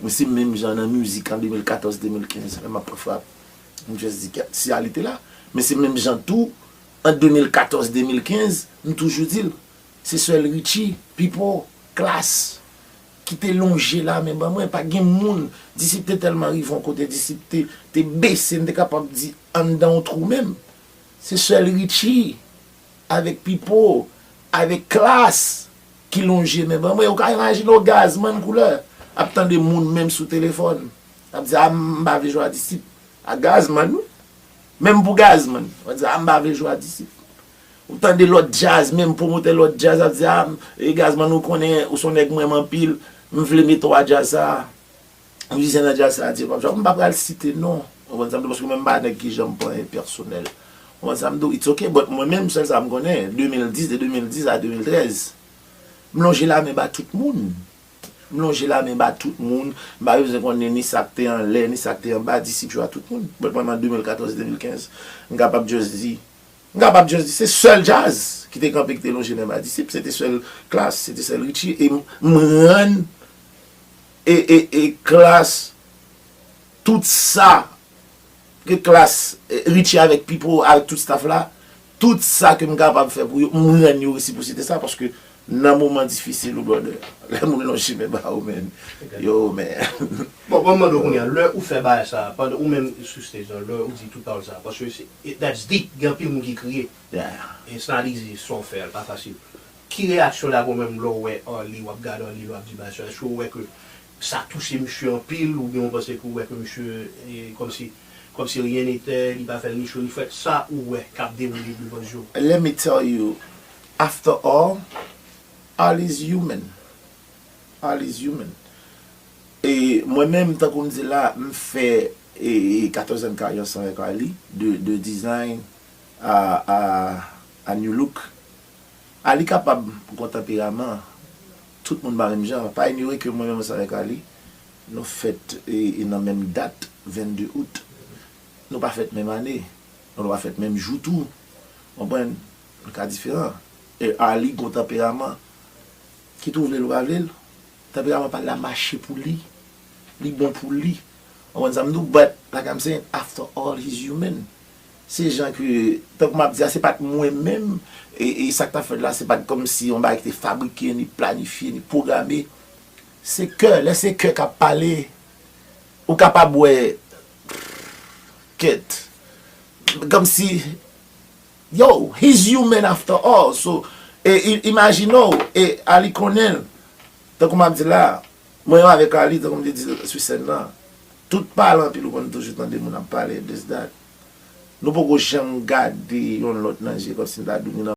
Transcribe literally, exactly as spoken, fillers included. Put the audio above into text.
Mwen se menm jan nan mizik an de mil katòz de mil kenz, lè m ap pran frap. M just di, "Kèt, si Arly te la." Men se menm jan tou, an de mil katòz de mil kenz, m toujou di l, se sèl Richie, Pipo, Klass, ki te lonje lamen ban mwen. Pa gen moun, Disip te tèlman rive yon kote, Disip te, te bese, m te kapab di anndan yon twou menm. Se sèl Richie, avèk Pipo, avèk Klass, ki lonje men ban mwen. Ou ka imajine w Gazman koulè ap tande moun menm sou telefòn. Ap di, "A, m pa vle jwe a Disip." A Gazman, wi. Menm pou Gazman. W ap di, "A, m pa vle jwe a Disip." Ou tande lòt djaz, menm pwomotè lòt djaz ap di, "A, e Gazman, ou konnen, ou se yon nèg m renmen anpil, m vle mete w a djaz sa a." Mizisyen nan djaz sa a di, "Pap Jòf, m pa pral site non." Ou konprann sa m di w, paske mwen m pa nèg ki janm pran pèsonèl. Ou konprann sa m di w, it's ok, but mwen menm, sèl sa m konnen, de mil dis, de de mil dis a de mil trèz, m lonje lamen ba tout moun. M lonje lamen ba tout moun. M pa bezwen konnen ni sa k te anlè, ni sa k te anba, Disip jwe a tout moun. But mwen, an de mil katòz, de mil kenz, m kapab just di, m kapab just di, se sèl djaz ki te kanpe, ki te lonje men ba Disip. Se te sèl Klass, se te sèl Richie. E m, m rann, e, e, e Klass, tout sa ke Klass, e, Richie avèk Pipo, avèk tout staff la, tout sa ke m kapab fè pou yo, m rann yo resiprosite sa, paske nan moman difisil ou, brother, lè moun lonje men ba ou, man. Yo, man. Bon, bon, m mande w kounye a, lè ou fè bagay sa, pandan ou menm sou stage lan, lè ou di tout pawòl sa, paske se, it- that's deep, gen anpil moun ki kriye. Yeah. It's not easy, sa w fè a, l pa fasil. Ki reyaksyon w daprè w menm lè w wè Arly, w ap gade Arly, lè w ap di bagay sa, èske w wè ke sa touche misye anpil, oubyen w panse ke w wè ke misye, e, kòmsi, kòmsi rien n'était, li pa fè l ni cho ni frèt, sa ou wè k ap dewoule devan je w? Let me tell you, after all, Arly is human. Arly is human. E mwen menm, tankou m di la, m fè, e, e katòz an karyè ansanm avèk Arly, de, de Design a, a, a Nu Look. Arly kapab gon tanperaman, tout moun pa menm jan. Pa inyore ke mwen menm ansanm avèk Arly, nou fèt, e, e nan menm dat, vennde out. Nou pa fèt menm ane, nou pa fèt menm jou tou. Konprann? Nou ka diferan. E Arly gon tanperaman. Kit ou vle l ou pa vle l, tanperaman pa l la mache pou li. Li bon pou li. Ou konprann sa m di w? But, like I'm saying, after all, he's human. Se jan ke, tankou m ap di a, se pa t mwen menm, e, e sa k t ap fèt la, se pa t kòmsi yon bagay ki te fabrike, ni planifye, ni pwograme. Se kè, lè se kè k ap pale, ou kapab wè, kèt, kòmsi, yo, he's human after all. So, e, i- imajine w, e Arly konnen l, tankou m ap di la, mwen menm avèk Arly, tankou m te di sou sèn nan, tout pale anpil, ou konn toujou tande moun ap pale, this, that. Nou poko janm gade youn lòt nan je, kòmsi n ta di w ni nan